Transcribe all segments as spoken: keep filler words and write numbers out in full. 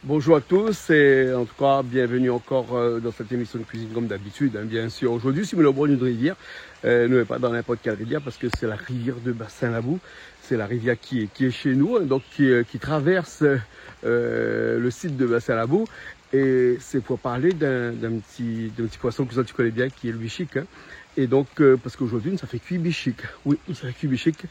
Bonjour à tous et en tout cas, bienvenue encore, euh, dans cette émission de cuisine comme d'habitude, hein, bien sûr. Aujourd'hui, si nou lé o bor d'une rivière, euh, nou lé pa dan ninport kèl rivière parce que c'est la rivière de Bassin Labou. C'est la rivière qui est, qui est chez nous, hein, donc qui, euh, qui traverse, euh, le site de Bassin Labou. Et c'est pour parler d'un, d'un petit, d'un petit poisson que toi, tu connais bien, qui est le bichique, hein. Et donc, euh, parce qu'aujourd'hui, nou sa fé kui bichique. Oui, nou sa fé kui bichique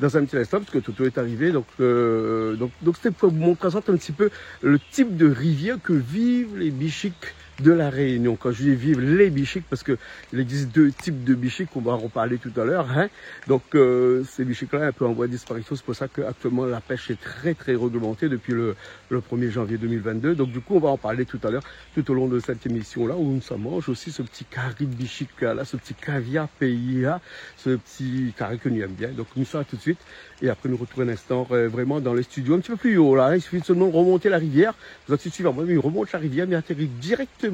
dans un petit instant, parce que Toto est arrivé. Donc, euh, donc, donc c'était pour vous présenter un petit peu le type de rivière que vivent les bichiques de La Réunion. Quand je dis vivent les bichiques, parce que il existe deux types de bichiques, on va en reparler tout à l'heure, hein. Donc, euh, ces bichiques-là, un peu en voie de disparition. C'est pour ça qu'actuellement, la pêche est très, très réglementée depuis le, le premier janvier deux mille vingt-deux. Donc, du coup, on va en parler tout à l'heure, tout au long de cette émission-là, où nou sa manz aussi ce petit cari de bichique, là, ce petit caviar pays, là, ce petit cari que nou èm bien. Donc, nou sa tout de suite. Et après, nou retrouv un instant, euh, vraiment dans les studios, un petit peu plus haut, là, hein. Il suffit seulement de remonter la rivière. Vous êtes suivant, moi, mi romont la rivière, mi atéri directement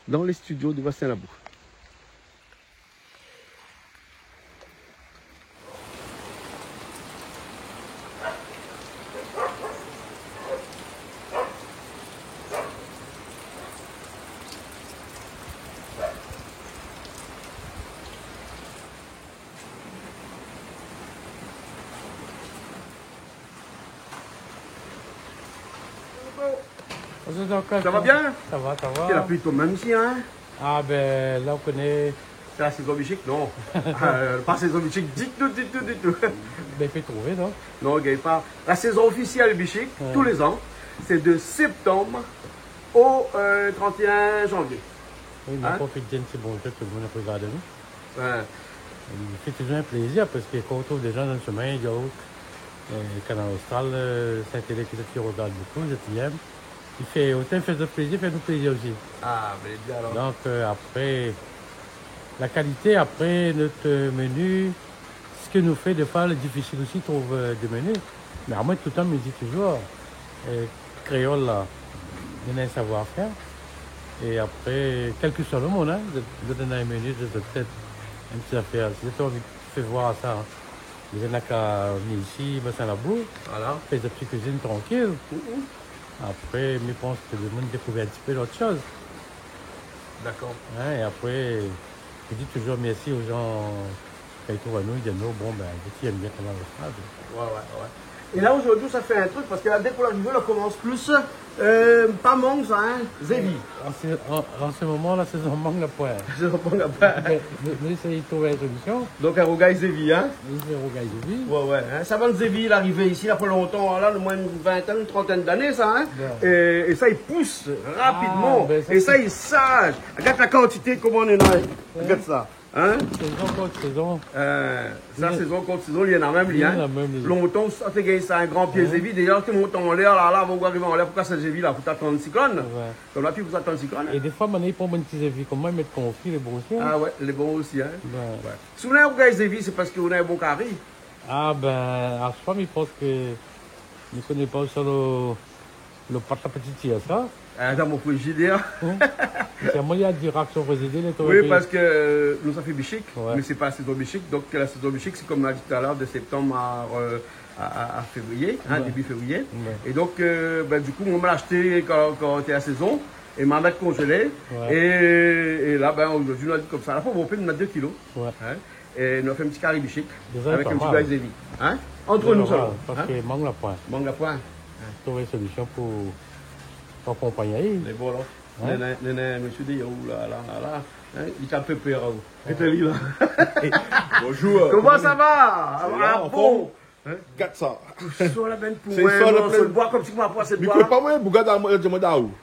dans les studios de Bassin Labou. Bonjour, Jean-Claude. Ça va bien ? Ça va, ça va. Sé la pli tonm mèm isi, hein ? Ah, ben, la, ou koné. Sé la sézon bichique, non ? Euh, pa sézon bichique ditou, ditou, ditou. Ben, i pé trouvé, non ? Non, i gingn pa. La sézon ofisièl bichique, ouais, tous les ans, c'est de septembre au, euh, trente et un janvier. Oui, mé... Hein ? Profit di in ti bonjour tout le monde i regard anou. Ouais. I fé toujour in plézir parske kan ou trouv dé jan dan le shemin, i di, oh, euh, Kanal Austral, euh, Saint-Télé, ki zot i regard bonpé, zot i èm. I fé, otan i fé zot plézir, i fé anou plézir osi. Ah, ben, bien alors. Donk, euh, apré, la kalité, apré, nout, euh, menu, sak nou fé, défoi, lé difisil osi trouv, euh, dé menu. Mé amoin, toultan, mi di toujour, euh, kréol la, néna in savoir-fèr. É apré, kèl ke soi le moun, hein, de, de donn in menu, de, de, pétèt in ti zafèr. Si zot la anvi fé voir sa, hein, zot na ka vni isi, Bassin Labou, voilà, fé zot ti kuizine trankil. Mhm. Apré, mi pans ke le moun i dékouv in ti pé lot shoz. D'accord. Hein, é apré, mi di toujour mèrsi o jan kan i trouv anou, i di anou, bon, ben, zot i èm bien Kanal Austral. Ouais, ouais, ouais. É la, zordi, sa fé in truk, parske la, dé ke la rivé, la komans plis, euh, pa mang, sa, hein, zévi. An se, an, an se moman, la sézon mang, la poin. Sézon mang, la poin. Mé, mé, mé, sa, i trouv in solision. Donk, in rougay zévi, hein ? Oui, sé in rougay zévi. Ouais, ouais, hein. Sa, bann zévi, la rivé isi, la pa lontan, la, le moin in vintèn, in trantèn d'ané, sa, hein ? Ouais. É, é sa, i pous rapidman. Ah, ben, sa, é sa, sé i saz. Gard la kantité, koman néna. Ouais. Gard sa. Hein ? Sézon kont sézon. Euh, sa, mé sézon kont sézon, li néna mèm, li, hein. Li néna mèm, li. Lontan, sa té gingn sa, in gran pié zévi. Déja, té mont anlèr, la, la, avan ou ariv anlèr, pou kas zévi, la, fo atann siklone. Ouais. Konm la, pi fo atann siklone. É défoi, mintnan, i pran bann ti zévi, koman i mèt konfi, lé bon osi, hein. Ah ouais, lé bon osi, hein. Ouais. Ouais. Si ou néna in rougay zévi, sé parske ou néna in bon kari. Ah ben, aswar, mi pans ke, mi koné pa ousa lo, lo pat la ti tir sa. Ah, dan mon frizidèr. Hein ? Sé amoin, li la di raksyon frizidèr, lé... Oui, parske, euh, nou sa fé bichique, ouais, mé sé pa sézon bichique. Donk, la sézon bichique, sé konm nou la di talèr, de septembre à, euh, à, à, à février, hein, ouais, début février. Ouais. É donk, euh, ben, du kou, moin, ma la ashté kan, kan té la sézon, é ma mèt konzélé. Ouais. É, é la, ben, zordi, nou la di konmsa. La, fo bonpé, nou na dé kilo. Ouais. Hein ? É nou la fé in ti kari bichique avèk in ti rougay zévi. Déza, lé pa mal. Hein ? Ant nou solman. Déza, pa mal, parske mang la poin. Mang la poin. Trouv in solision pou, pou akonpagn ali. Mé bon, alor, hein ? Néna, néna, mésyé déor la, la, la, la. Hein ? Li ka pé pèr, hein. Hein ? Li lé la. Bonjour. Koman sa va ? Sa va, an form. Hein ? Gard sa. Kou sor la bann pou... Sé in sor la morso de boi, konm si koman pou... Mi koné pa, moin, pou gard amoin, di amoin, daou.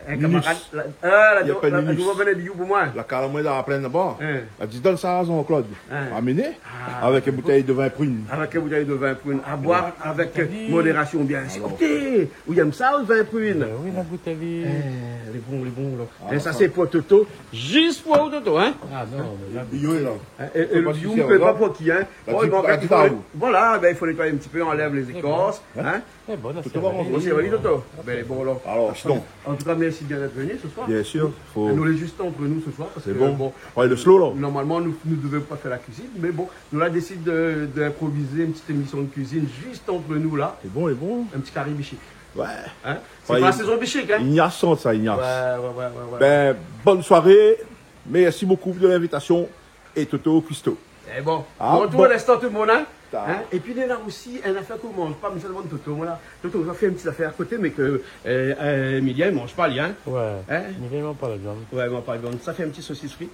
Eh, kamarad, la, ah, la, la, la, la, la, la, la, la kaz amoin la plin laba. Hein. La di, donn sa a Jean-Claude. Hein. Amené. Ah, avèk in boutèy de vin prune. Avèk in boutèy de vin prune. À boire avec modération, bien sûr. Alor. Ok. Ou yèm sa, le vin prune ? Ben oui, la gout ali. Eh, lé bon, lé bon, la. Ah, é sa, sa sé pou Toto. Zis pou ou, Toto, hein ? Ah non, mé la, bio, la. Hein, é, é le bio, mi koné pa pou ki, hein. Fo pa... Oh, i mank, la di, voilà, ben, i fo nétoy in ti pé, anlèv lé zékors, hein. Lé bon, la, sé bon, Toto. Ben, bon, alor. Alor, sinon. En tout cas, merci bien d'être venu ce soir. Bien sûr, fo... Nou lé zis ant nou ce soir, parske, bon, ouais, le slow, la. Normalman, nou, nou devion pa fé la kuizine, mé bon, nou la désid de, d'inprovizé in ti émision de kuizine zis ant nou, la. Lé bon, lé bon. In ti kari bichique. Ouais. Hein ? Sé pa la sézon bishik, hein ? Ignace, sa, Ignace. Ouais, ouais, ouais, ouais, ouais. Ben, bonne soirée. Merci beaucoup de l'invitation. Et Toto Cuistot. Eh bon, ah, bon. Bonjour à l'instant tout le monde, hein. Hein ? Et puis, il y a aussi une affaire qu'on mange pas, mais ça demande Toto, voilà. Toto, on va faire une petite affaire à côté, mais que, euh, euh, Emilien, il mange pas, lui, hein ? Ouais. Hein ? Emilien, il mange pas la viande. Ouais, il mange pas la viande. Ça fait une petite saucisse frite.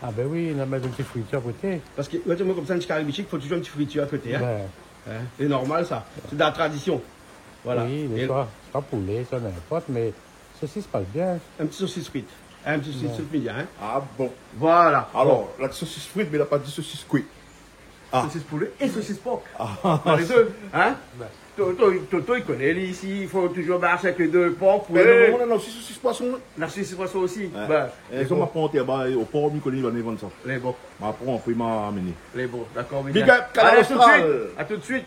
Ah ben oui, on va mettre une petite friture à côté. Parce que, ouais, moi, comme ça, un petit carry bishik, il faut toujours une petite friture à côté, hein ? Ouais. Hein ? C'est normal, ça. C'est de la tradition. Voilà. Oui, mais et soit, soit poulet, soit n'importe, mais saucisse passe bien. Un petit saucisse frite. Un petit saucisse frite, bien, hein ? Ah bon. Voilà. Alors, la saucisse frite, mais il a pas dit saucisse cuite. Ah. Saucisse poulet et saucisse porc. Ah. Dans les deux, hein ? Toto, Toto, il connaît, lui, ici, il faut toujours marcher avec les deux, porc, poulet. Mais non, non, non, si saucisse poisson. La saucisse poisson aussi. Ouais. Ben, et ça, ma pranté, bah, au port, mi koné, i va vendre ça. Les bons. Ma pran, après, ma amené. Les bons, d'accord, bien. Big up, Kanal Austral. Allez, à tout de suite. À tout de suite.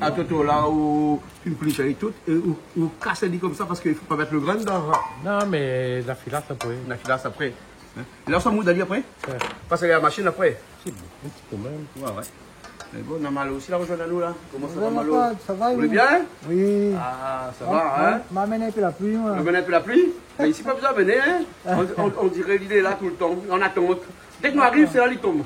Ah, Toto, la ou fine koup ali tout, é ou, ou kas ali konmsa parske i fo pa mèt lo grin dedan, hein. Non, mé la filas apré. La filas apré. Hein ? La sa moud ali apré ? Ouais. Pas ali la mashine apré ? Si, bon, in ti pé mèm. Ouais, ouais. Mé bon, Malo osi la rozoinn anou la. Koman sa va, Malo ? Bonjour, Malo. Ça va, oui. Vous allez bien ? Oui. Ah, ça va, hein ? Ma, ma amenn in pé la pli, moin. Ou amenn in pé la pli ? Mé isi, pa bezoin amenn, hein ? On, on, on diré li lé la toultan, an atant. Dèk nou ariv, sé la li tonm.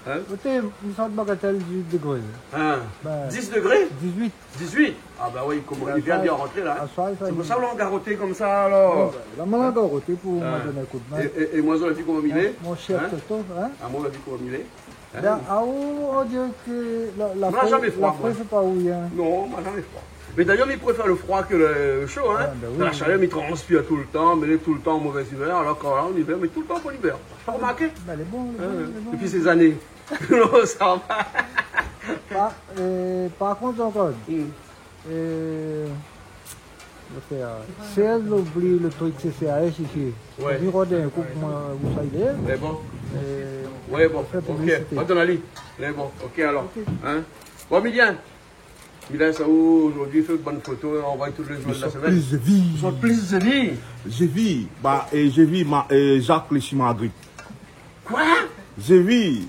Hein ? Oté, nou sort Bagatelle, dizuit degré. Hein. Ben, dis degré ? Dizuit. Dizuit ? Ah ben oui, koman, livèr la bien rantré la, hein. Aswar, aswar, sé pou sa ou la garoté konmsa alor. Bon, ben, la, moin la garoté pou moin donn in kou d'min. É, é, é moin, zot la vi koman mi lé. Mon shèr Toto, hein. Ah, moin, zot la vi koman mi lé. Hein ? Ben, ah, ou, on diré ke la, la fré, la fré, sé pa ou, hein. Moin la zamé fré, moin. Non, moin la zamé fré. Mé dayèr, mi préfèr lo fré ke lo sho, hein. Ah, ben oui. Dan la shalèr, mi transpir toultan, mé lé toultan an movèz imèr, alor ke la, an ivèr, mi lé toultan an bone imèr. Pa romarké ? Ben, lé bon, lé bon, lé bon. Hein, dopi sé zané. Non, sa va. Par, euh, par kont, Jean-Claude, euh, lo frèr, Serge la oubli lo trik C C A S isi. Ouais. Li rod in kou pou moin, ousa i lé. Mé bon. Euh, ouais, bon. Fé piblisité. Ok. Atann, alé. Mé bon, ok alor. Ok. Hein ? Bon, Emilien. Emilien, sa ou, zordi, fé bann foto, anvoy tout lé zour de la semèn. Zot pli zoli. Zot pli zoli. Zot pli zoli. Zot pli zoli. Ba, é zot pli zoli, ma, é, Zak lé si Margrit. Koi ? Zot pli zoli.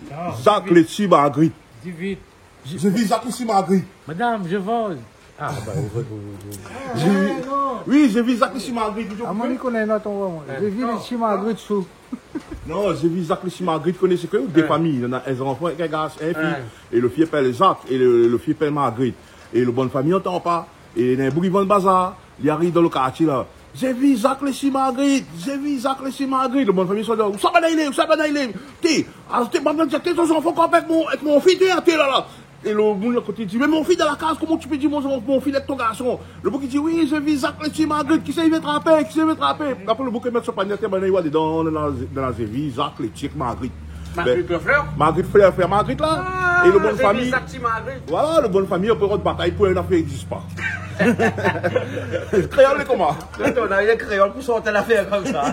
Non, Zak lé si Margrit. Di vit. Zot pli zoli, Zak lé si Margrit. Madame, je vole. Ah, ba, ou, ou, ou, ou. Zot pli zoli. Ah, non. Oui, zot pli zoli, Zak lé si Margrit. Ah, moin, mi koné in ot, moin. Zot pli zoli, Zak lé si Margrit sou. Non, zot pli zoli, Zak lé si Margrit, koné sé ke ou, dé fami, néna in zanfan, in garson, in fiy. É lo fiy i apèl Zak, é lo, lo fiy i apèl Margrit. É lo bann fami i antann pa. É néna in boug i vann bazar, li ariv dan lo kartié la. Zot pli zoli, Zak lé si Margrit, zot pli zoli, Zak lé si Margrit. Lo bann fami i sort, ousa banna i lé, ousa banna i lé. Té, a, té, bann, té, ton zanfan ankor avèk mon, avèk mon fiy, té, té, la, la. É lo moun a koté i di, mé mon fiy dan la kaz, koman ou pé di mon, mon fiy èk ton garson ? Lo boug i di, oui, zot pli zoli, Zak lé si Margrit, kisa i vien trapé, kisa i vien trapé ? Apré lo boug i mèt son panié atèr, banna i wa dedan, dan la, dan la zot pli zoli, Zak lé si Margrit. Margrit flèr ? Margrit flèr, flèr Margrit la. Ah, é lo bann fami. Zot pli zoli, Zak lé si Margrit. Voilà, lo bann fami, apré, rod batay pou in afèr i égzis pa. Kréol lé koman ? Atann, na in kréol pou sort in afèr konmsa.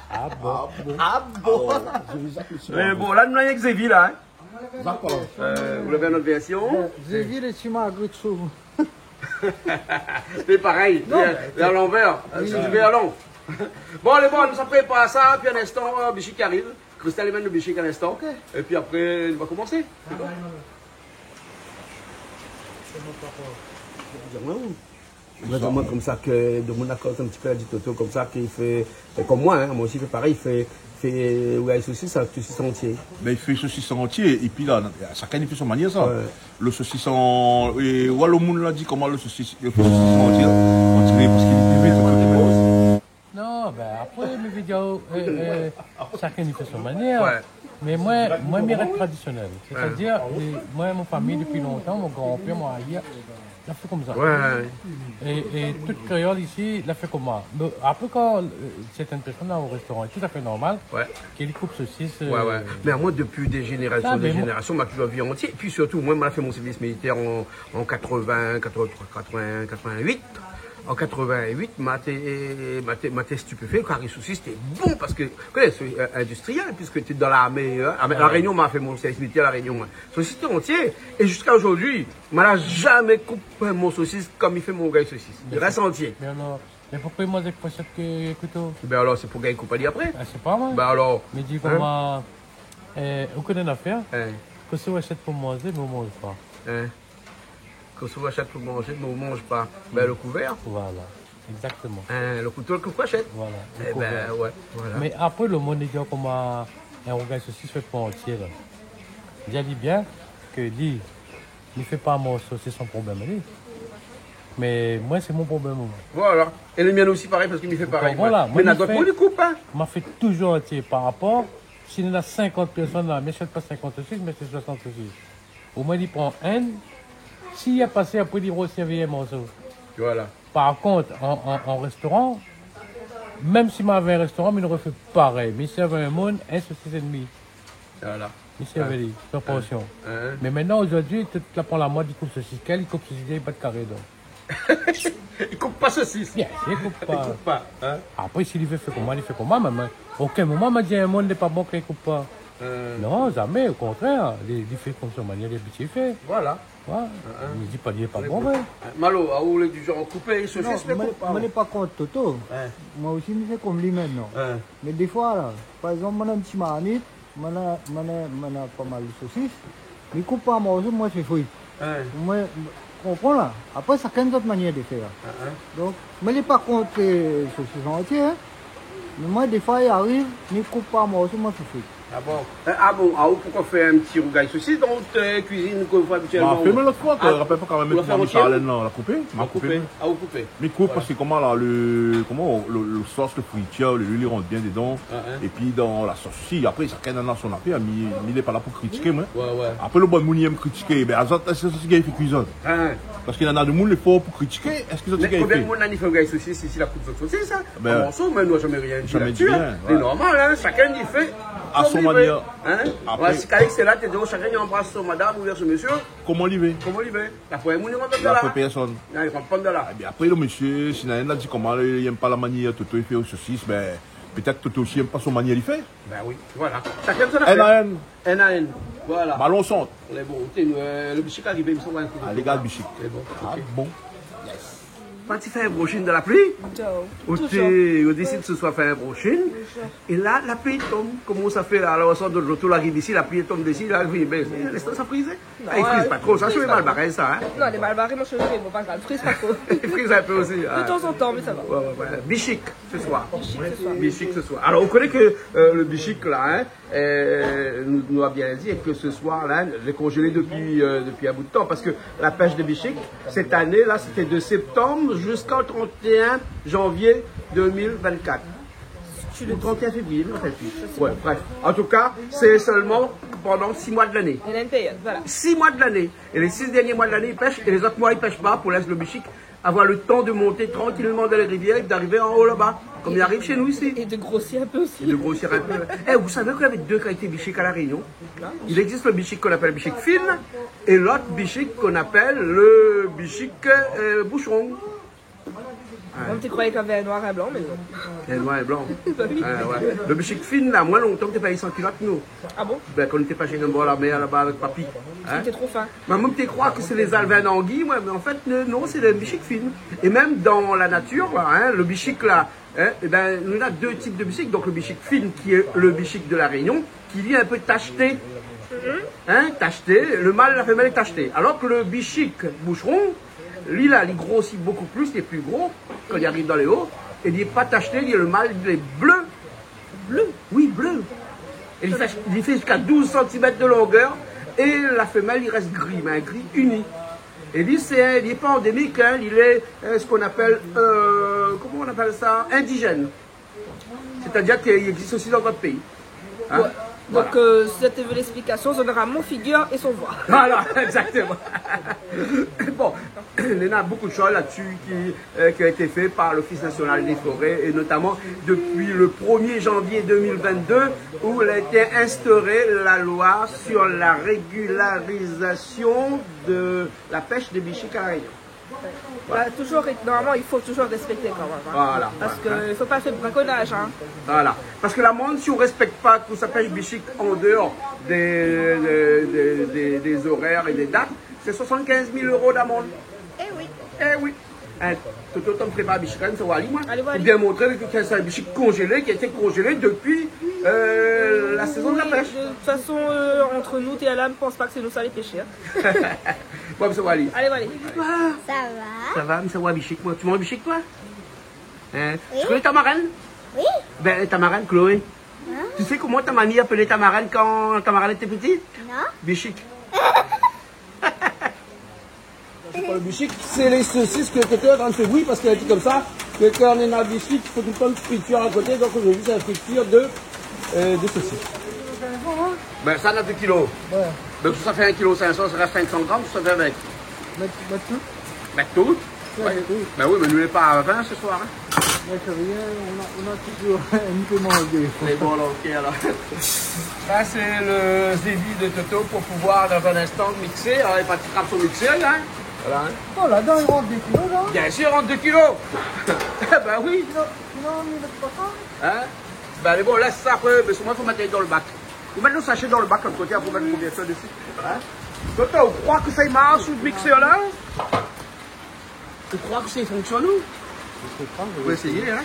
Ah bon ? Ah bon ? Ah bon ? Alor, zot pli zoli, Zak lé si Margrit. Mé bon, la, nou na rienk zot pli zoli la, hein ? Dakor. Euh, ou lavé in ot vèrsion ? Zot pli zoli, lé si Margrit sou. Sé parèy. Non, mé, mé a lanvèr. Oui. Si ou vé a lanvèr. Bon, alé, bon, nou sa prépar sa, pi in instan, euh, bishik i ariv. Christelle i amenn lo bishik in instan. Ok. É pi apré, nou va komansé. Dakor. Sé bon, papa. Di amoin, ou ? Vréman konmsa ke, de mon akor, in ti pé, la di Toto, konmsa, ki fé, fé konm moin, hein, moin osi, i fé parèy, i fé, fé, euh, rougay sosis, sa, sosis antié. Ben, i fé sosis antié, épi la, shakinn i fé son manièr, sa. Ouais. Lo sosis an, é, ouais, lo moun la di koman lo sosis, lo sosis antié, on diré, parske li pé vit, lo sosis. Non, ben, apré, mé vidéo, euh, euh, shakinn i fé son manièr. Ouais. Mé moin, moin, mi rès tradisionèl. Ouais. Sétadir, euh, moin, mon fami, dopi lontan, mon granpèr, mon arièr, la fé konmsa. Ouais. É, é tout kréol isi, la fé konm moin. Bon, apré, kan, euh, sèrtin pèrsone la o réstoran, lé toutafé normal, ouais, ke li koup sosis, euh. Ouais, ouais. Mé amoin, dopi dé zénérasion, ah, dé zénérasion, ma touzour vi antié. Épi sirtou, moin, ma fé mon sèrvis militèr an, an katrovin, katrovin-troi, katrovin-uit. An katrovin-uit, ma té, ma té, ma té stipéfé, kari sosis, té bon, parske, ou koné, sé, euh, industrièl, piske té dan larmé, hein. Ah, La Rényon, ma fé mon sèrvis militèr La Rényon, moin. Sosis té antié. É ziska zordi, ma la zamé koup mon sosis konm i fé mon rougay sosis. Li rès antié. Mé alor, mé poukosa i manz avèk fourshèt ke kouto ? Ben alor, sé pou gingn koup ali apré. Ah, sé pa mal. Ben alor. Mé di, hein, koman, euh, ou koné in afèr ? Hein ? Ke si ou ashèt pou manzé, mé ou manz pa. Hein ? Kan ou ashèt pou manzé, mé ou manz pa, bin, lo kouvèr. Voilà, exactement. Hein, lo kouto, lo koup ashèt. Voilà, lo kouvèr. Eh bin, ouais, voilà. Mé apré, lo moun i di koman in rougay sosis fé pa antié, la. Di ali bien ke li, li fé pa morso, sé son problèm, li. Mé moin, sé mon problèm, moin. Voilà. É lo mien osi, parèy, parské mi fé parèy, moin. Donk, voilà, mé moin, na dot moun i koup, hein. Ma fé touzour antié par rapor, si néna sinkant pèrsone la, mi ashèt pa sinkant sosis, mé sé soisant sosis. Omoin, li pran inn. Si li la pa asé, apré, li rosèrv in morso. Voilà. Par kont, an, an, an réstoran, mèm si moin lavé in réstoran, mi noré fé parèy. Mi sèrv in moun, in sosis édmi. Voilà. Mi sèrv ali, son porsion. Hein. Mé mintnan, zordi, tout la pran la mod, li koup sosis, kèl, li koup sosis, li bat karé, donk. I koup pa sosis. Bien, i koup pa. I koup pa, hein. Apré, si li vé fé koman, li fé koman, mé, mé, okin moman, ma di in moun, lé pa bon kan i koup pa. Euh. Non, zamé, o kontrèr, li, li fé konm son manièr, li abitié fé. Voilà. Ouais. Hein. Mi di pa, li lé pa bon, ouais. Malo, aou lé du janr koupé sosis, mé koup pa. Non, moin lé pa kont Toto. Hein. Moin osi, mi fé konm li mintnan. Hein. Mé défoi, la, par égzanp, moin néna in ti marmit, moin néna, moin néna, moin néna pa mal de sosis. Mi koup pa morso, moin fé fri. Hein. Moin, konpran la. Apré, shakinn zot manièr de fèr. Hein, hein. Donk, moin lé pa kont, euh, sosis antié, hein. Mé moin, défoi, i ariv, mi koup pa morso, moin fé fri. Ah bon ? Euh, ah bon, ah, ou, poukosa fé in ti rougay sosis dan out, euh, kuizine ke ou fé abitièlman ? Bah, fé, mé lot foi, ou rapèl pa kan mèm, ou la fé antié, Charlène, la, la koupé ? Ma koupé. Ah, ou koupé. Mi koup, voilà, parské koman la, lo, koman lo, lo sos, lo fritir, lo, luil i rant bien dedan. Ah, hein. Épi dan la sos osi. Apré, shakinn néna son afèr, mi, mi lé pa la pou kritiké, moin. Ouais, ouais. Apré, lo bann moun i èm kritiké. Bin, azot, èske zot i gingn fé kuizine ? Hein. Parské néna demoun lé for pou kritiké, èske zot i gingn fé ? Mé konbien moun la ni fé rougay sosis isi, la koup zot sosis, hein ? Bin, an morso, mé nou la zamé rien di la-dsi, hein. Zamé di rien, ouais. Lé normal, hein, shakinn i fé a son manièr. Konm li vé, hein ? Apré, voilà, si Calix lé la, té di, oh, shakinn i anbras son madam oubien son mésyé. Koman li vé. Koman li vé. La poin moun i rant pa la. La poin pèrsone. Non, i rant pa la. Ébin, apré, lo mésyé, si néna inn la di koman, li èm pa la manièr Toto i fé o sosis, bin, pétèt Toto osi i èm pa son manièr li fé. Bin oui, voilà. Shakinn son afèr. Inn a inn. Inn a inn. Voilà. Balon sant. Lé bon. Oté, euh, lo bishik la arivé, mi sanm, ouais. Alé, gard bishik. Lé bon. Ah, OK. Bon. Yes. Parti fé in broshine dan la pli. Toujours. Oté, ou désid se soir fé in broshine. Toujours. É la, la pli i tonm. Koman sa fé la ? Alor, sa, de lo tour, la ariv isi, la pli i tonm dési, la, oui, bin, lès sa frizé. Non, i friz pa tro, sa, sé lé malbar sa, hein. Non, lé malbar, mon shéri, bon, pa grav, friz pa tro. I friz in pé osi, hein. De tan zan tan, mé sa va. Ouais, ouais, ouais. Bishik, se soir. Bishik, se soir. Bishik, se soir. Alor, ou koné ke, euh, lo bishik, la, hein, euh, nou, nou la bien di ke se soir, la, lé konzélé dopi, euh, dopi in bout de tan, parské la pèsh de bishik, sèt ané, la, sété de séptanm ziska trant é in zanvié deux mille vingt-quatre. Ou trant é in févrié, mi rapèl pi. Ouais, bref. An tou ka, sé sèlman pandan sis moi de lané. Néna in périod, voilà. Sis moi de lané. É lé sis dernié moi de lané, i pèsh, é lé zot moi, i pèsh pa, pou lès lo bishik avoir le tan de monté trankilman dan lé rivièr é d'arivé an o laba, konm i ariv shé nou isi. Et de grossir un peu aussi. É de grosir in pé. Eh, ou savé ke navé dé kalité bishik La Rényon ? I égzis lo bishik k'on apèl bishik fine é lot bishik k'on apèl lo bishik, euh, boushon. Moin, mi té kroiyé navé in noir é in blan, mé non. In noir é in blan. Ba oui. Ouais, ouais. Lo bishik fine, la, moin, lontan, té pa i san kilot, nou. Ah bon ? Bin, kan nou té pa shé, bor la mèr, laba, avèk papi. Hein ? Té tro fin. Mé moin, mi té kroi ke sé lé alvin anguiy, moin, mé an fèt, non, non, sé lo bishik fine. É mèm dan la natir, la, hein, lo bishik, la, hein, ébin, nou néna dé tip de bishik. Donk, lo bishik fine, ki lé lo bishik de La Rényon, ki li lé in pé tashté. Mhm. Hein, tashté, lo mal, la fémèl lé tashté. Alor ke lo bishik boushon, li la, li grosi bokou plis, li lé pli gro, kan li ariv dan lé o, é li lé pa tashté, li, lo mal, li lé blé. Blé ? Oui, blé. É li fé, li fé ziska douz santimèt de longèr, é la fémèl, li rès gri, mé in gri ini. É li, sé, li lé pa andémik, hein, li lé, euh, sak i apèl, euh, koman i apèl sa ? Indijèn. Sétadir ke li égzis osi dan dot péi. Hein ? Ouais. Voilà. Donk, euh, si zot i vé lésplikasion, zot nora mon figir é son voi. Voilà, exactement. Bon, néna bonpé de shoz la-dsi ki, euh, ki la été fé par l'Office National des Forêts, é notaman dopi lo promié zanvié deux mille vingt-deux, ousa la été instoré la loi sur la régularisation de la pêche des bichiques à La Réunion. Voilà. Bah, toujours, normalement, il faut toujours respecter quand même, hein. Voilà, ouais. Parce que il faut pas faire de braconnage, hein. Voilà. Parske lamann, si ou rèspèk pa, ke ou sa pèsh bishik an déor dé, dé, dé, dé, dé zorèr é dé dat, sé soisant-kinz mil éro d'amann. Eh oui. Eh oui. Hein, Toto, tann prépar bishik, hein, sa va alé, moin. Alé, va alé. Pou bien montré ke sé in bishik konzélé, ki la été konzélé dopi Euh, la saison de la pêche. Oui, de toute façon, euh, entre nous, Théa, là, mi pans pa ke sé nou sa lé péshèr. Bon, mé sa va alé. Allez, voilà. Ça va ? Ça va, mé sa va, bichik, moin. Tu manges bichik, toi ? Hein ? Oui. Tu connais ta marraine ? Oui. Ben, ta marraine, Chloé. Hein ? Tu sais comment ta mamie appelait ta marraine quand ta marraine était petite ? Non. Bichik. C'est pas le bichik, c'est les saucisses que Toto est en train de faire bouillir parce qu'elle a dit comme ça que quand on a un bichik, il faut tout le temps une friture à côté. Donc aujourd'hui, c'est la friture de, euh, de saucisses. Ben, ça, on a deux kilos. Ouais. Donc, ça fait un kilo cinq cents, ça reste cinq cents grammes, ça fait avec. Mettre, mettre tout ? Mettre tout. Ouais, ouais. Tout. Ben oui, mais nous, on n'est pas à vingt ce soir, hein. Ouais, ça veut dire, on a, on a toujours un peu mangé. Mais bon, alors, ok, alors. Ça, c'est le zévi de Toto pour pouvoir, dans un instant, mixer. Alors, il va attraper son mixeur, là, hein. Voilà, hein. Oh, là-dedans, il rentre deux kilos, là. Bien sûr, il rentre deux kilos. Ben oui. Sinon, sinon, on ne met pas ça. Hein ? Ben, allez, bon, laisse ça après, mais moi, faut mettre dans le bac. Faut mettre le sachet dans le bac, l'autre côté, après, mettre le couvercle dessus. Hein ? Toto, ou kroi ke sa i marsh, le mixeur, là ? Ou kroi ke sa i fonksyonn, ou ? Je sais pas, mais... Ou ésèy, hein ?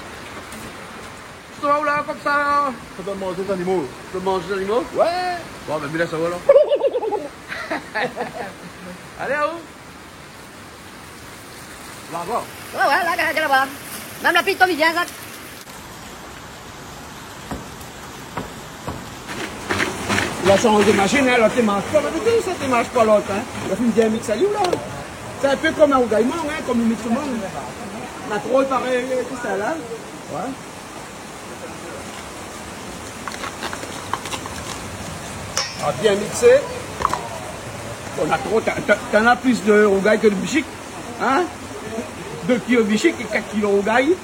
Ou sava la, konmsa, la ? Sa i done manzé zanimo. Sa i done manzé zanimo ? Ouais. Bon, ben, mi lès aou, alor. Alé, aou. Bravo. Ouais, ouais, la, gard, gard laba. Mèm la piy i tonm, i vien, sa. La shanz de mashine, hein, lot i marsh pa, lot i marsh pa, lot, hein. La fine bien mix ali, la. Sé in pé konm in rougay mang, hein, konm i mix mang. Na tro parèy, tout sa, la. Ouais. Ah, bien mixé. Bon, na tro, t'as, t'as, t'as plis de rougay ke de bichik, hein ? Deux kilos bichik é quatre kilos rougay.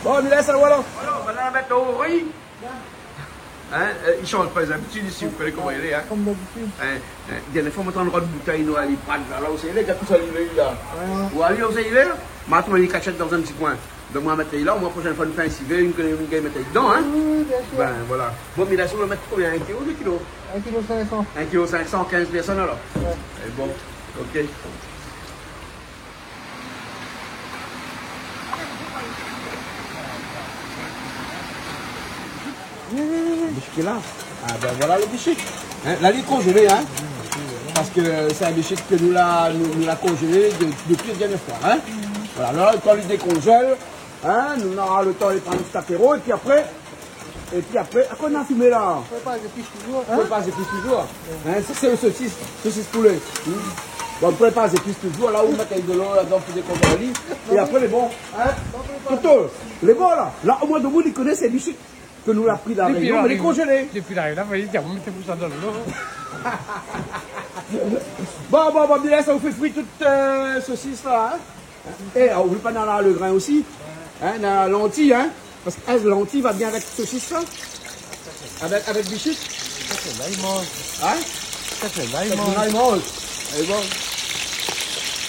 Bon, mi lès aou, alor. Voilà, nou va mèt o ri. Hein, euh, i shanz pa lé zabitid isi, ou koné koman i lé, hein. Konm dabitid. Hein, hein, dernié foi, moin té antann rod boutèy, nou, ali, pran la, la, ou sé, lé gars, tout sa, li, la. Ouais, ouais. Ou ali, ou sé, li lé la. Ma trouv ali katshèt dan in ti koin. Donk, moin mèt ali la, omoin, proshèn foi, nou fé in sivé, nou koné, nou gingn mèt ali dedan, hein. Oui, oui, bien sûr. Ben, voilà. Bon, mé la, si ou vé mèt konbien, in kilo, dé kilo ? Un kilo cinq cents. In kilo cinq cents, kinz pèrsone, alor. Ouais. É bon, ok. Bichik la. Ah ben voilà le bichik. Hein, la, li lé konzélé, hein. Parske sé in bichik ke nou la, nou, nou la konzélé de, dopi la dernièr foi, hein. Voilà, la, kan li dékonzèl, hein, nou nora le tan de pran in ti apéro, épi apré, épi apré, akoz na fimé la ? Prépar zépis touzour. Hein ? Prépar zépis touzour. Hein, sa sé le sosis, sosis poulé. Hmm. Bon, prépar zépis touzour, la ou mèt de lo ladan pou dékonzèl ali. É apré, lé bon, hein ? Toto, lé bon la. La, omoin, domoun i koné sé bichik ke nou la pri la Rényon, mé lé konzélé. Dopi la, la, voyé, tiens, mèt pou sa dan lo. Bon, bon, bon, bien, sa ou fé fri tout, euh, sosis la, hein ? É, oubli pa, na le grin osi. Hein, na lanti, hein ? Parske, hein, lanti va bien avèk sosis la. Avèk, avèk bichik. Sa sé la i manz. Hein ? Sa sé la i manz. Sa sé la i manz. Alé, bon.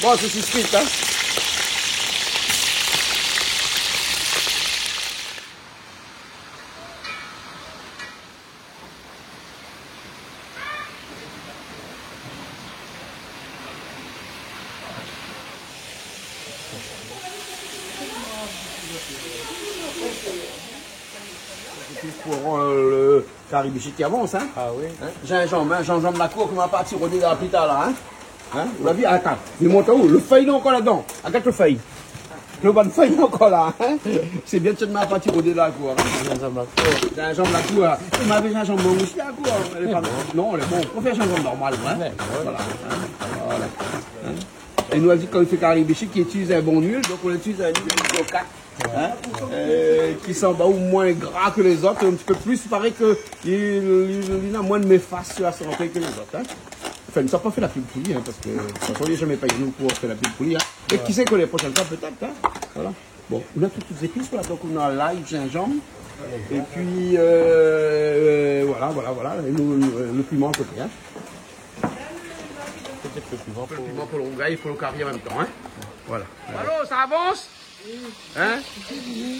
Bon, sosis frit, hein ? Pou, euh, le kari bichik ki avans, hein. Ah oui. Hein, zinzanm, hein, zinzanm la kour, koman parti rodé la pli tar la, hein. Hein, ou la vi, atann, mi mont aou, le fèy lé ankor ladan. Agard le fèy. Le bann fèy lé ankor la, hein. Sé bien, ti ma parti rodé la kour, hein. Zinzanm la kour. Zinzanm la kour, hein. Ou navé zinzanm mang osi la kour, hein. Lé pa, non, lé bon. Ou fé zinzanm normal, hein. Ouais, ouais. Voilà, hein. Voilà. Hein. É nou la di, kan i fé kari bichik, i itiliz in bon luil, donk ou itiliz in luil de coca. Hein ? Euh, ki sanm aou moin gra ke lézot, in ti pé plis, i paré ke li, li, li na moin de méfas su la santé ke lézot, hein. Anfin, nou sa pa fé la pub pou li, hein, parske, de tout fason, li la zamé pèy anou pou fé la pub pou li, hein. É kisa i koné, la proshèn foi, pétèt, hein. Voilà. Bon, ou na tout, tout zépis la, donk ou na lay, zinzanm, épi, euh, voilà, voilà, voilà, é nou, nou, le piman a koté, hein. Pétèt le piman pou le rougay, pou le kari an mèm tan, hein. Voilà. Alor, sa avans ? Hein ?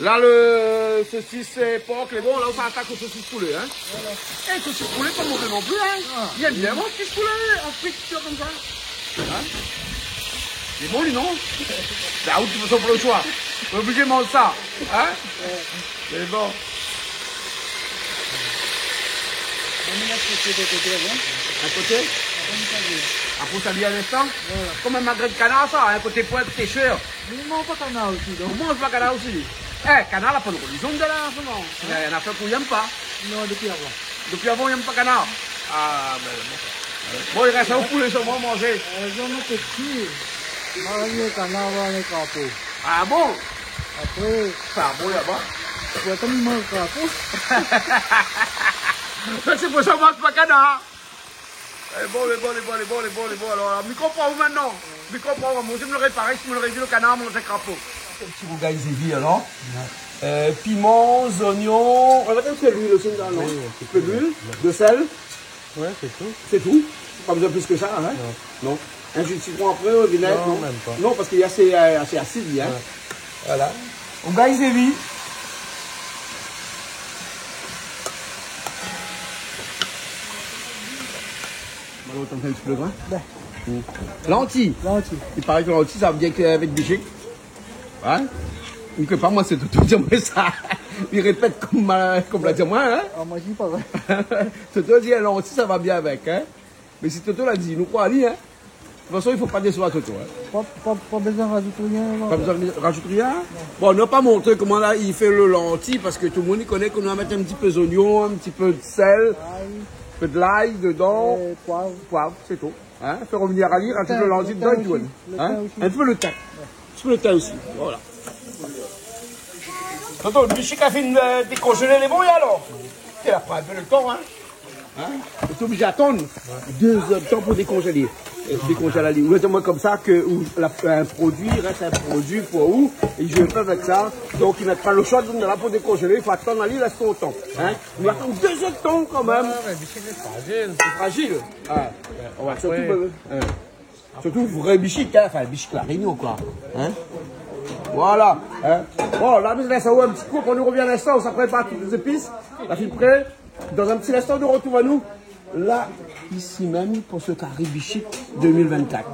La, le sosis, euh, por, lé bon, la ou sa atak le sosis poulé, hein ? Voilà. Eh, sosis poulé, pa mové non pli, hein ? Ah. Li èm bien manz sosis poulé, an frit, konmsa. Hein ? Lé bon, li, non ? La, ou, ou na pa le shoi. Ou lé oblizé manz sa, hein ? Ouais. Lé bon. Mé la, sé de koté, bon. A koté ? Apré, sa vien. Apré, sa vien a linstan ? Voilà. Konm in magré kanar, sa, in koté poin, koté shèr. Mé i manz pa kanar osi, donk. I manz pa kanar osi. É, kanar la, pa nou, i zon de la, an se moman. Néna, néna in afèr k'ou yèm pa. Non, dopi avan. Dopi avan, i yèm pa kanar. A, bin, bon. Bon, i rès aou pou lé zoman manzé. Eu, zon, nou té ti. Mari, kanar, la, lé krapo. A bon ? Apré, sa bon laba. Pou otan, i manz krapo. Sé pou sa ou manz pa kanar. É bon, é bon, é bon, é bon, é bon, é bon, alor, alor, mi konpran ou mintnan. Mi konpran ou, moin osi, mi noré parèy, si mi noré vi lo kanar manz krapo. Ti rougay zévi, alor. Eu, piman, zoignon, ou va mèt in pé luil osi dedan, non ? Oui, in ti pé luil, de sèl. Ouais, sé tou. Sé tou ? Pa bezoin plis ke sa, in ? Non. Non. In ji de sitron apré, eu, vinèg, non ? Non, mèm pa. Non, parske lé asé, eu, asé asid, li, in ? Ouais. Voilà. Rougay zévi. Bon, ou tann in ti pé lo grin ? Bin. Hmm. Lanti. Lanti. I paré ke lanti, sa va bien èk, avèk bishik. In ? Ou koné pa, moin, sé Toto la di amoin sa. Li répèt konm, eu, konm la di amoin, in ? A, moin, mi di pa, ouais. Toto la di, lanti, sa va bien avèk, in ? Mé si Toto la di, nou kroi ali, in ? De tout fason, i fo pa désevoir Toto, in ? Pa, pa, pa bezoin razout rien, non. Pa bezoin razout rien ? Non. Bon, nou la pa montré koman la, i fé lo lanti, parske tout lo moun i koné ke nou va mèt in ti pé zoignon, in ti pé de sèl, lay. In pé de lay dedan. Eu, poiv. Poiv, sé tou. In ? Fé rovnir ali, razout lo lanti dedan é tou, in ? Lo tin osi. In ti pé lo tin. Ouais. Sou lo tin osi, voilà. Toto, lo bishik la fine, eu, dékonzélé, lé bon, alor ? Té la pran in pé lo tan, in ? In ? Ou té oblizé atann dé zèr de tan pou dékonzélé. Eu, dékonzélé ali. Ou di amoin konmsa ke ou, la, in produi rès in produi pou ou, é i zoué pa avèk sa. Donk, i mèt pa lo shoi dedan la pou dékonzélé, i fo atann ali, lès ton tan. In ? Ou atann dé zèr de tan kanmèm. Ouais, mé bishik lé frazil. Lé frazil. A. Ouais, apré, sirtou, eu, in. Sirtou vré bishik, in, anfin, bishik La Rényon, koi. In ? Voilà, in. Bon, la, mi lès aou in ti kou, kan nou rovien in instan, sa prépar tout lé zépis. La fine pré. Dan in ti instan, nou artrouv anou la, isi mèm, pou se kari bishik dé mil vinn-kat.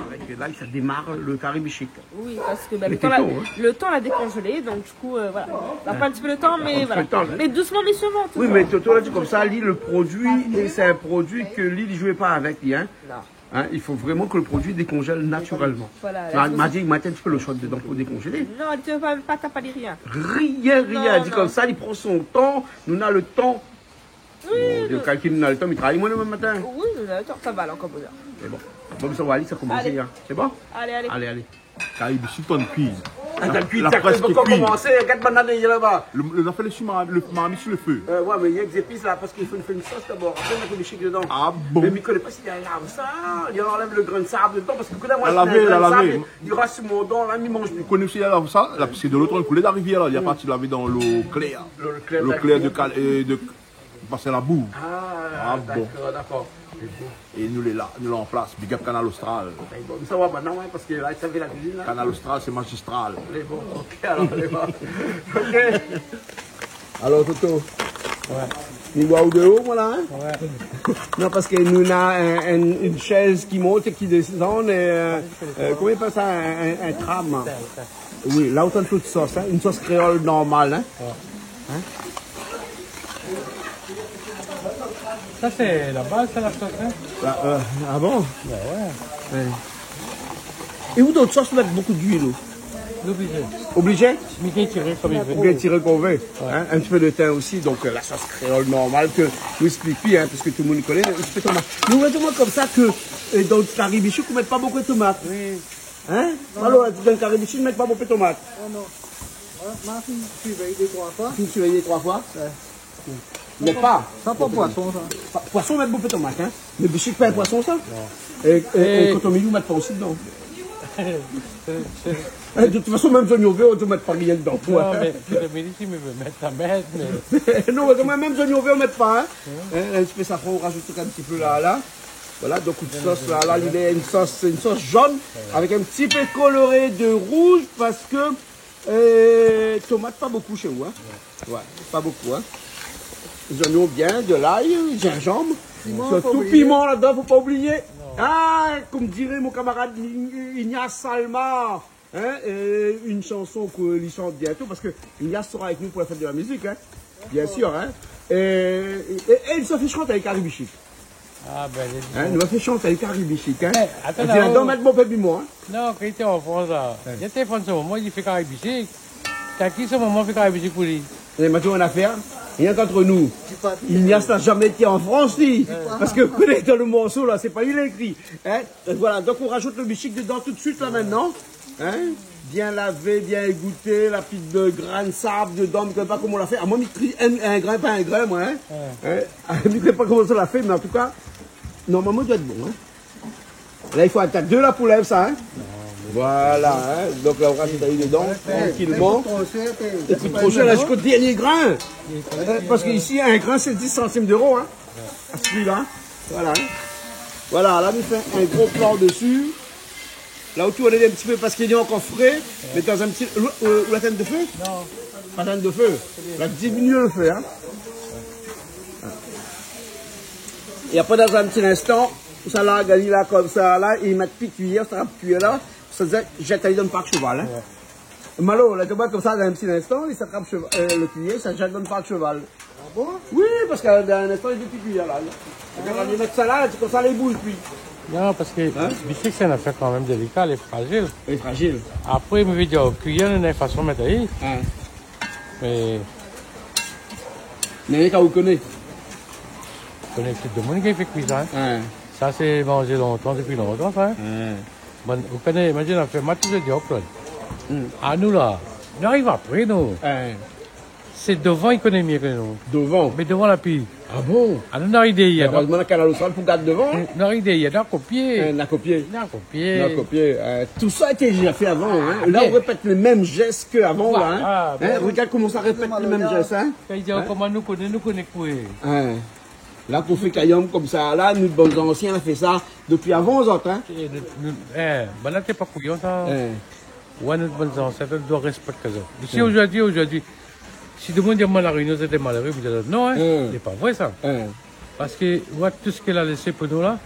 Avèk la, sa démar lo kari bishik. Oui, parske, bin, lo tan la, lo tan la dékonzélé, donk, du kou, eu, voilà. Nou la pran in ti pé lo tan, mé voilà. Mé dousman, mé sirman, touzour. Oui, mé Toto la di konmsa, li, lo produi, é sé in produi ke li, li zoué pa avèk li, in. Non. In, i fo vréman ke lo produi dékonzèl natirèlman. Voilà. Ma di, mèt in ti pé lo shoi dedan pou dékonzélé. Non, li té vé pa, pa tap ali rien. Rien, rien. Non, non. Di konmsa, li pran son tan, nou na lo tan. Oui, bon, non. Kalkil, nou na lo tan, mi travay, moin, domin matin. Oui, nou na lo tan, sa va, la, ankor bonèr. Sé bon. Bon, sa va alé, sa komans, in. Sé bon ? Alé, alé. Alé, alé. Kari bishik, tan kui. A, tan kui, la, la prèsk kui. Gard bann la dèrièr laba. Lo, lo, la fé lo sima-, lo marmit su lo fé. Eu, ouais, mé néna dé zépis la, parske i fo fé in sos dabor. Apré, nou mèt lo bishik dedan. A bon ? Mé mi koné pa si li la lav sa, li la anlèv lo grin de sab dedan, parske koné moin, la lavé, la lavé. Li ras su mon dan la, mi manz pi. Ou koné si li la lav sa, la, parske de lot koté la rivièr la, li la parti lavé dan lo klèr. Lo, lo klèr de kal-, eu, de Pas la bou. A, bon. Dakor, dakor. É nou lé la, nou lé an plas. Big up Kanal Austral. Bin, bon, sa va mintnan, in, parske la, sa fé la kuizine, la. Kanal Austral, sé mazistral. Lé bon, OK, alor, lé bon. OK. Alor, Toto. Ouais. Ni boi ou dolo, voilà, in ? Ouais. Non, parske nou na in, in, in shèz ki mont é ki désann, é, eu, eu, koman i apèl sa, in, in, in tram. Sa, sa. Oui, la ou tann tout sos, in, in sos kréol normal, in. Ouais. In ? Sa, sé la baz, sa, la sos, in ? La, eu, a bon ? Bin ouais. Ouais. É ou, dan out sos, ou mèt bonpé d'luil, ou ? Oblizé. Oblizé ? Mi gingn tiré konm mi vé. Ou gingn tiré konm ou vé, ouais, in ? In ti pé de tin osi, donk, eu, la sos kréol normal ke nou ésplik pi, in, parske tout lo moun i koné, in ti pé tomat. Mé ou la di amoin konmsa ke, eu, dan out kari bishik, ou mèt pa bonpé tomat. Oui. In ? Non, alor, non. Dan lo kari bishik, i mèt pa bonpé tomat. Non, non. Moin, moin la fine sirvèy dé troi foi. Fine sirvèy dé troi foi ? Ouais. Mèt pa. Sa pa poison, sa. Pa, poison, i mèt bonpé tomat, in. Mé bishik, pa in poison, sa. Non. É, é, é, é kotomili, i mèt pa osi dedan. É, de tout fason, mèm zoignon vèr, i mèt pa rien dedan. Non, mé kotomili, si mi vé mèt, sa mèt, mé... Non, mé mèm zoignon vèr, i mèt pa, in. In ? In ti pé safran, ou razout in ti pé la, la. Voilà, donk, in sos la, la, li lé in sos, in sos zone, avèk in ti pé koloré de rouz, parske, eu, tomat, pa bonpé shé ou, in. Ouais, pa bonpé, in. Zoignon bien, de lay, zinzanm. Piman, sirtou pa oublié. Piman ladan, fo pa oublié. Non. A, konm diré mon kamarad Ign-, Ignace Salma, Hein, é in shanson ke li shant bientô, parske Ignace sera avèk nou pou la fèt de la mizik, hein. Bien sir, hein. É, é, é li sa fé shant avèk Harry Bichic. Ah, ben, lé... Hein, nou la fé shant avèk Harry Bichic, hein. Eh, atann, é ti la, oh, dan mèt mon pé bimon, hein. Non, kan li té an Frans la, ouais, li té an Frans, son momon li fé Harry Bichic. Tanki son momon fé Harry Bichic pou li. É ma di aou in afèr, rienk ant nou. Ignace la zamé été an Frans, li. Ouais. Parske, ou koné, dan le morso la, sé pa li la ékri. Hein ? É voilà, donk nou rajout le bichic dedan tout de suite la, maintenant. Hein ? Bien lavé, bien égouté, la pit de grin de sab dedan, mi koné pa koman ou la fé. Ah, moin, mi tri in, in grin par in grin, moin, hein. Ouais. Hein ? Mi koné pa koman ou la fé, mé an tou ka, normalman, i doi èt bon, hein. La, i fo atak de la poulèv, sa, hein. Voilà, hein. Donk la, ou rajout ali dedan, trankilman. É pi trosé, é pi trosé, la, ziska dernié grin. Hein, parske isi, in grin, sé dis santim d'euro, hein. A se pri-la. Voilà, hein. Voilà, la, nou fé in gro plan desi. La ou tourn in ti pé parske li lé ankor fré, mé dan in ti, ou, ou, ou la tinn de fé ? Non. Pa tinn de fé. La diminié le fé, hein. É apré, dan in ti linstan, sa la, gard ali la, konmsa la, i mèt pi kuiyèr, sa trap kuiyèr la, sa zèt, zèt ali dan park sheval, hein. Ouais. Malo, la, ou voi konmsa, dan in ti linstan, li sa trap sheva-, euh, le kuiyèr, sa zèt dan park sheval. Ah bon ? Oui, parske dan in instan, li fé pi kui la. Kan li mèt sa la, sé konmsa, li bouz pi. Non, parske, hein, bichic, sé in afèr kan mèm délika, lé frazil. Lé frazil. Apré, mi vé dir, kuiyèr, néna in fason mèt ali. Hein. Mé, mé kan ou koné. Koné tout demoun ki fé kui sa, hein. Hein. Sa sé manzé lontan, dopi lontan, sa, hein. Hein. Bon, ou koné, imazine, afèr, ma toultan di aou, Claude. Hmm. Anou la, nou ariv apré, nou. Hein. Sé dovan i koné myé ke nou. Dovan. Mé dovan la pi. Ah bon ? Ah, nou, nou ariv dèryèr. Erezman, na Kanal Austral pou gard dovan. Nou, nou ariv dèryèr, nou la kopié. Eh, nou la kopié. Nou la kopié. Nou la kopié. Eh, tout sa lété déza fé avan, hein. Ah, la, bien. Ou répèt le mèm zès ke avan, la, hein. Voilà, bien. Hein, regard koman sa répèt le mèm zès, hein. Kan i di, hein, koman nou koné, nou koné koué. Hein. La, pou fé kayanm konmsa, la, nou bann zansien la fé sa dopi avan, zot, hein. É, nou, nou, eh, banna té pa kouyon, sa. Eh. Ouais, nout bann zansèt, nou doi rèspèk azot. Isi, hmm, ozordi, ozordi, si demoun i di amoin La Rényon sété maléré, mi di azot non, hein, hmm, sé pa vré sa. Hmm. Parske, ouais, tout sak la lésé pou nou la,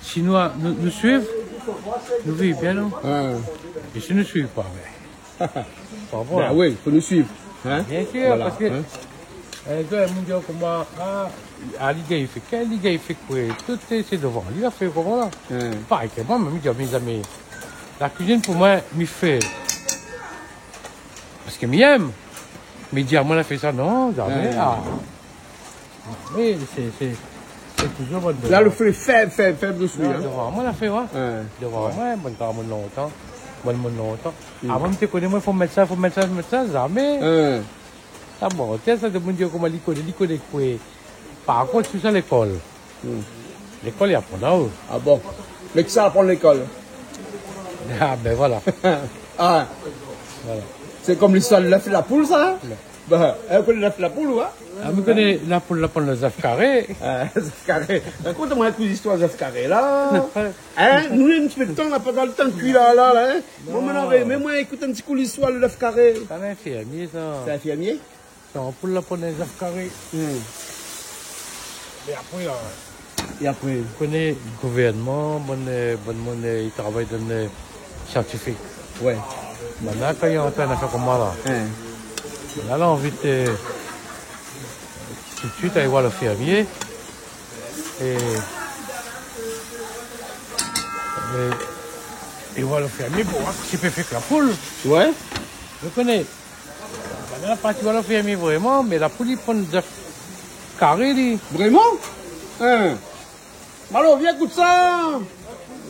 si nou, nou, nou suiv, nou viv bien, non ? Hmm. É si nou suiv pa, mé, pa vré. Ben oui, fo nou suiv, hein ? Bien sir, voilà, parske, hein, euh, kan moun i di aou koman, ah, ah, li gingn fé kèl, li gingn fé koué, tout sé, sé dovan li la fé, koman la. Hmm. Parèy ke moin, mèm, mi di, mé zamé, la kuizine pou moin, mi fé parske mi èm. Mi di amoin la fé sa, non, zamé, ah. Mé sé, sé, sé touzour bann... La, le fé fèb, fèb, fèb, le fé, non, hein. Dovan moin la fé, ouais. Ouais. Dovan moin, bann gramoun lontan. Bann moun lontan. Hmm. Avan, mi té koné, moin, fo mèt sa, fo mèt sa, fo mèt sa, zamé. Ouais. Ah bon, tiens, sa, demoun i di koman li koné, li koné koué. Par kont, si sa lékol. Hmm. Lékol, i aprann aou. Ah bon ? Mé kisa i aprann lékol ? Ah, ben voilà. Ah. Voilà. Sé konm listoir de lèf é la poul, sa, hein ? Ouais. Ben, ou koné lèf, la poul, ou, hein ? Ah, mi koné la poul, la poul, le zèf karé. Ah, zèf karé. Rakont amoin in kou listoir zèf karé, la. Hein ? Nou, in ti pé de tan, na pa le tan de kui la, la, la, hein ? Moin, moin, mé moin, ékout in ti kou listoir le zèf karé. Sé in infirmié, sa. Sé in infirmié ? Sa, pou la pran in zèf karé. Hmm. É apré, la, é apré, ou koné gouvèrnman, bann, euh, bann moun, euh, i travay dan, euh, siantifik. Ouais. Banna, kan i antann in afèr konmsa la, hein, la, la anvi de, tout de suit, alé voir le fermié. É, é, é voir le fermié pou voir si i pé fé èk la poul. Ouais. Ou koné, banna la parti voir le fermié vréman, mé la poul i ponn zèf karé, li. Vréman ? Hein ? Malo, vien gout sa.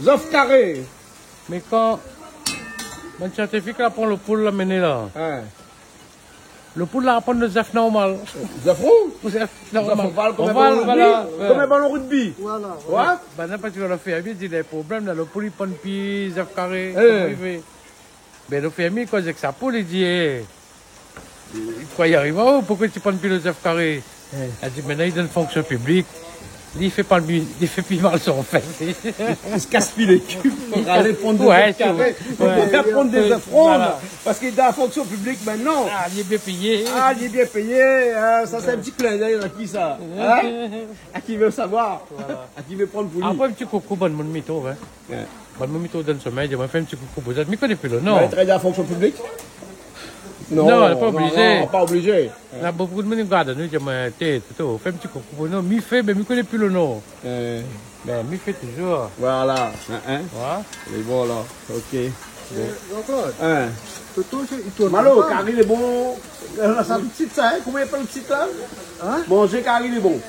Zèf karé. Mé kan bann siantifik la pran le poul, la mené la. Hein. Le poul la ponn le zèf normal. Zèf rou ? Zèf normal. Zèf oval, konm in balon rugby. Oval, voilà. Konm in balon rugbi. Voilà, voilà. Ouais. Banna la parti voir le fermié, di, na in problèm la, le poul i ponn pi zèf karé. Eh. Koman i fé ? Ben, le fermié i koz èk sa poul, li di, eh, koué i ariv aou, poukosa i ponn pi le zèf karé ? Eh. Èl di, mé la, li dan fonksyon piblik. Li fé pa le bi-, li fé pi mal son fès. Li, li se kas pi le kui pou alé prann dé zèf karé, pou alé prann dé zèf ron, voilà. Parske dan la fonksyon piblik mintnan. Ah, li lé bien péyé. Ah, li lé bien péyé, hein, sa sé in ti klin d'èy a ki sa, hein ? A ki vé savoir ? Voilà. A ki vé prann pou li ? Apré, in ti koukou bann moun mi trouv, hein. Ouais. Bann moun mi trouv dan le somèy, di amoin, fé in ti koukou pou zot. Mi koné pi le non. Ouais, travay dan la fonksyon piblik ? Non, non, pa oblizé. Non, pa oblizé. Na bonpé moun i gard anou, di amoin, té, Toto, fé in ti koukou pou nou. Mi fé, mé mi koné pi le non. Euh. Ben, mi fé touzour. Voilà. Hein, hein. Ouais. Lé bon, la. Ok. Bon. Euh, Jean-Claude. Hein. Toto, sé, i tourn pa. Malo, kari lé bon. Euh, sa, tout suit sa, hein. Koman i apèl tout suit la ? Hein ? Manzé kari lé bon.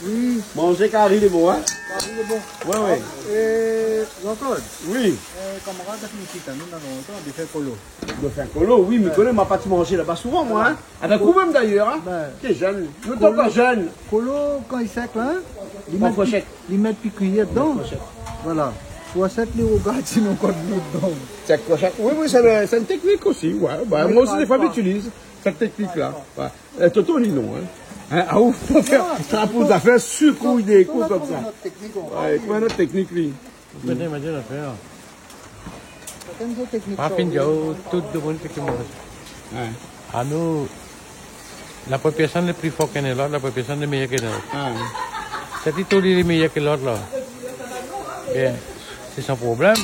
Oui. Manzé kari lé bon, hein ? Kari lé bon. Ouais, ouais. Euh, Jean-Claude. Oui. Euh, kamarad la fine di anou, na lontan, dé fèy kolo. Dé fèy kolo, oui, mé koné, ma pa ti manzé laba souvan, moin, hein. Avèk ou mèm, dayèr, hein. Ben, té jenn. Nou té ankor jenn. Kolo, kan li sèk la, hein, li mèt pi, li mèt pi kuiyèr dedan. An fourshèt. Voilà. Fourshèt, li rogard si néna ankor dolo dedan. Sé in fourshèt. Oui, oui, sé, sé in teknik osi, ouais. Ben, moin osi, défoi, mi itiliz sèt teknik-la. Ouais. Eh, Toto, li non, hein. Hein, ah, ou pou fé sa pou zafèr, sirkouy dé kou konmsa. Toto, Toto la trouv in ot teknik, on va dire. Ouais, trouv in ot teknik, li. Ou koné, ma di, la fé, hein. Shakinn son teknik. Ma fine di aou, tout demoun fé ki manz. Ouais. Anou, la pa pèrsone lé pli for ke lot, la pa pèrsone lé méyèr ke lot. Ouais. Sèt i trouv li lé méyèr ke lot la. Bien, sé son problèm.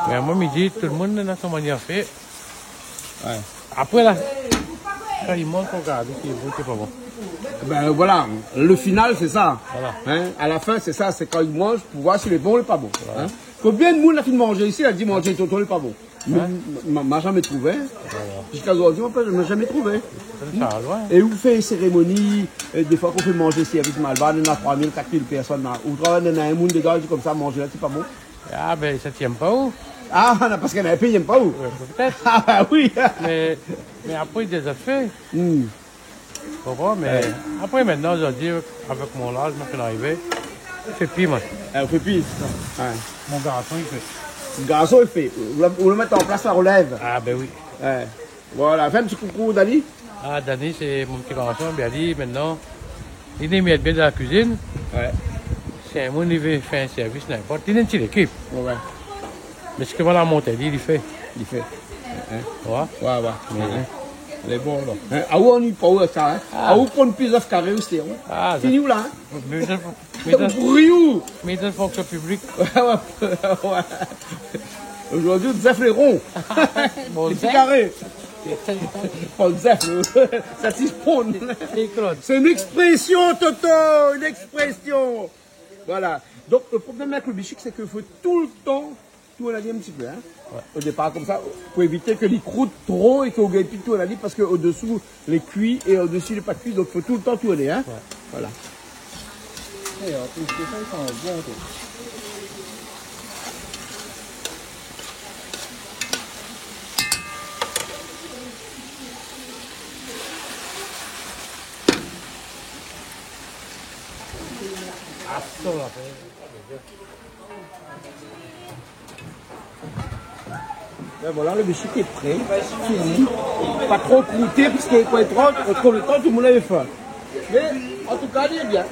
Mé moin, mi di, tout demoun na son manièr fé. Ouais. Apré la, kan i manz, fo gard si lé bon, si lé pa bon. Ben voilà, le final, sé sa. Voilà. Hein, à la fin, sé sa, sé kan i manz pou voir si lé bon ou lé pa bon. Voilà. Hein ? Konbien de moun la fine manzé isi, la di manzé Toto lé pa bon. Mé ma, ma zamé trouvé. Voilà. Ziska zordi, ma pa, ma zamé trouvé. Sé sa, ouais. É ou fé sérémoni, euh, défoi kan ou fé manzé sèrvis malbar, néna troi mil, kat mil pèrsone la. Ou trouv néna in moun dedan, i di konmsa, manzé la, sé pa bon. Ah, ben, sa i tienbo pa ou. Ah, non, parske néna in pé i tienbo pa ou. Ouais, pétèt. Ah, ben oui. Mé, mé apré, déza fé. Hmm. Konpran, mé apré, mintnan, zordi, avèk mon laz, moin fine arivé, mi fé pi, moin. Ah, ou fé pi. Ouais. Mon garson, li fé. Garson, li fé. Ou la, ou la mèt an plas la rolèv. Ah, ben oui. Ouais. Voilà, fé in ti koukou, Dani. Ah, Dani, sé mon ti garson, bien li, mintnan, li lé mièt bien dan la kuizine. Ouais. Si in moun i vé fé in sèrvis, ninport, li néna in ti lékip. Ouais, ouais. Mé sak moin la mont ali, li fé. Li fé. Hein ? Ouais. Ouais, ouais. Ouais. Hein ? Lé bon, la. Hein ? Ah, ou annuiy pa ou sa, hein ? Ah. Ah, ou pran pi zèf karé osi, hein ? Ah, fini ou la, hein ? Mé zèf, mé zèf, ou bri ou ? Mé zèf fonksyon piblik. Ouais, ouais, ouais. Zordi, zèf lé ron. Bon, lé pi zèf. Karé. Pa zèf, sa i spon. Sé in éksprésyon, Toto, in éksprésyon. Voilà. Donk, le problèm avèk le bishik, sé ke fo toultan tourn ali in ti pé, hein. Ouais. O dépar, konmsa, pou évité ke li krout tro é ke ou gingn pi tourn ali, parske o désou lé kui é o dési lé pa kui, donk fo toultan tourné, hein. Ouais. Voilà. É an plis de sa, i san bon, koi. Asto, la fé. Ben voilà, le bishik lé pré, fini. Pa tro krouté, parske kan i pran, i pran le tan, tout le moun lavé fin. Mé an tou ka, lé bien.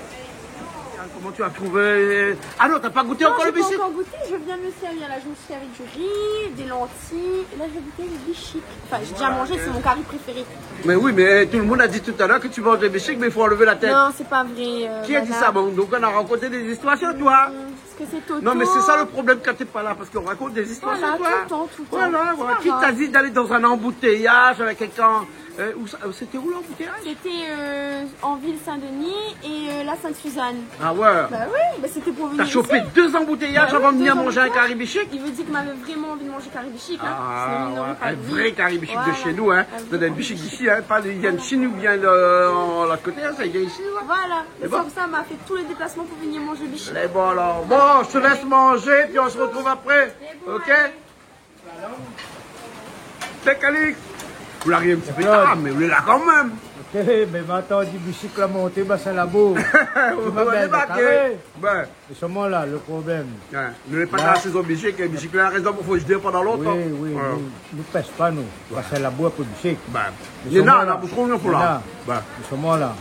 Comment tu as trouvé ? Ah non, t'as pas goûté encore le bishik ? Non, j'ai pas encore goûté, je viens de me servir là, je me suis servi du riz, des lentilles, et là je vais goûter le bishik. Enfin, j'ai déjà mangé, c'est mon cari préféré. Mais oui, mais tout le monde a dit tout à l'heure que tu manges des bichiques, mais il faut enlever la tête. Non, c'est pas vrai, euh, Qui a dit ça ? Bon, donc on a raconté des histoires sur toi. Parce que c'est Toto. Non, mais c'est ça le problème quand t'es pas là, parce qu'on raconte des histoires sur toi. Voilà, tout le temps, tout le temps. Voilà, voilà. Qui t'a dit d'aller dans un embouteillage avec quelqu'un, euh, où ça, c'était où l'embouteillage ? C'était, euh, en ville Saint-Denis et, euh, la Sainte-Suzanne. Ah ouais ? Bah oui, bah c'était pour venir ici. T'as chopé deux embouteillages avant de venir manger un cari bichique ? Bah oui, deux embouteillages. Il veut dire que m'avait vraiment envie de manger cari bichique, hein. Ah ouais, un vrai cari bichique de chez nous, hein. Voilà, un vrai cari bichique. Pas les, il vient de Chine ou bien de, euh, l'autre côté, hein, ça, il vient ici, là. Voilà. Et c'est pour ça, m'a fait tous les déplacements pour venir manger bichique. Lé bon, alors. Bon, je te laisse manger, puis on se retrouve après. Lé bon, ok ? Allez. Té Calix, ou la ariv in ti pé tar, mé ou lé la kan mèm. Ok, mé ma atann di bichique la monté, Bassin Labour. Ou la débarké. Ben. Mé solman la, le problèm. Ouais, nou lé pa dan la sézon bichique, é bichique la rézon pou fé zidé pandan lontan. Oui, oui, nou, nou pès pa, nou. Bassin Labour pou bichique. Ben, néna, la, pou trouv, nou, pou la. Mé solman la.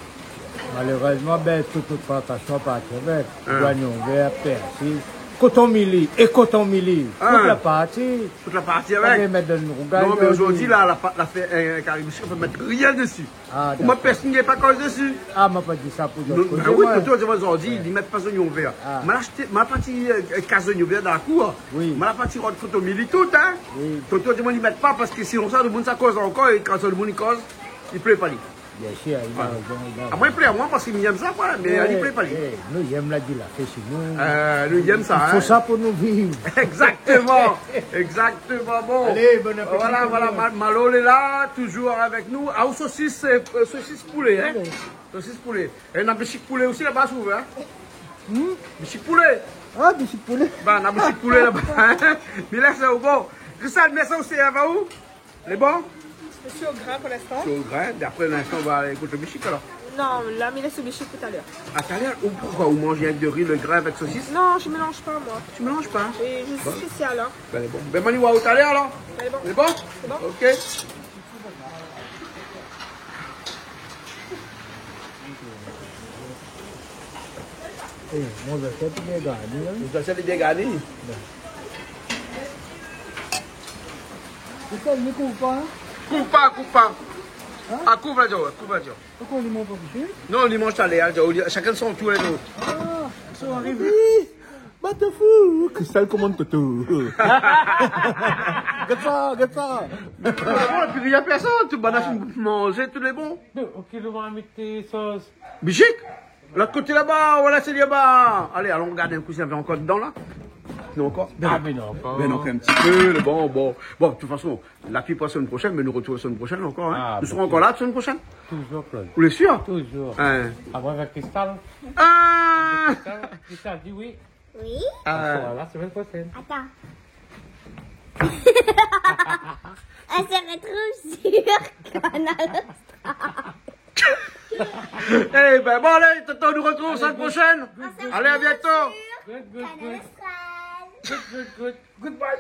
Malérèzman, bin, tout, tout plantasion la parti avèk. Hein. Zoignon vèr, pèrsi, koton mili, é koton mili. Hein. Tout la parti. Tout la parti avèk. Sa i mèt dan rougay. Non, mé zordi, zordi la, la pa-, la fé, euh, kari michik, i fo mèt rien dési. Ah, dakor. Moin, pèrsone i mèt pa koz dési. Ah, ma pa di sa pou zot. Non, koté, bin oui, moin. Toto la di amoin zordi, ouais, li mèt pa zoignon vèr. Ah. Ma la ashté, ma la parti, euh, kaz zoignon vèr dan la kour. Oui. Ma la parti rod koton mili tout, hein. Oui. Toto la di amoin li mèt pa parske sinonsa, lo moun sa koz ankor, é kan lo moun i koz, i plé pa li. Bien sir, li va, voilà, li va, li va. Amoin, i plé amoin parske mi yèm sa, moin, mé li plé pa li. Eh, eh, nou yèm la di la fé si nou. Euh, nou yèm sa, hein. I fo sa pou nou viv. Exactement, exactement. Bon. Alé, bon apéti. Voilà, voilà, ma-, Malo lé la, toujour avèk nou. Ah, ou sosis, euh, sosis poulé, hein. Oui. Sosis poulé. É na bichik poulé osi laba, si ou vé, hein. Hmm ? Bichik poulé. Ah, bichik poulé. Bin, na bichik poulé laba, hein. Mé la, sé bon. Christelle, mé sa osi, hein, va ou ? Lé bon ? Je suis au grain pour l'instant. Sé o grin, é apré, linstan, nou va alé ékout lo bichik, alor. Non, la, mi lès lo bichik pou talèr. A talèr, ou poukoué ou manz avèk do ri, lo grin avèk sosis ? Non, je mélange pas, moi. Tu mélanges pas ? Oui, je suis spéciale, hein. Bon. Bin, lé bon. Bin, Manu, a talèr, alor. Lé bon. Lé bon ? C'est bon ? Ok. Eh, mon zasièt lé bien garni, hein. Mon zasièt lé bien garni. Bin. É sa, li kouv pa, hein ? Kouv pa, kouv pa. Hein ? Ah, kouv la, Joe, kouv la, Joe. Poukoué li manz pa bichik ? Non, li manz talèr, Joe. Shakinn son tour, Joe. Ah, sa i ariv. Oui. Ba, t'es fou. Christelle komann Toto. Gèt sa, gèt sa. Bon, épi, na pèrsone, tout bann la fine manzé, tout lé bon. Ok, nou va mèt sos. Bichik ? Lot koté laba, voilà, sé laba. Alé, alon gard in kou si navé ankor dedan la. Non, ankor. Ah, mé non, ankor. Mé non, in ti pé, lé bon, bon. Bon, de tout fason, la pli pou la semèn proshèn, mé nou artrouv la semèn proshèn ankor, hein. Ah, bien sir. Nou sra ankor la la semèn proshèn. Toujour, Claude. Ou lé sir ? Toujour. Hein. Amoin avèk Christelle. Ah ! Christelle, Christelle di oui. Oui. Ah. On se voit la semaine prochaine. Attends. On se retrouve sur Kanal Austral. Eh bin, bon, alé, Toto, nou artrouv la semèn proshèn. Allez, good, good. Alé, à bientôt. Good, good, good. Kanal Austral. Good, good, good. Goodbye.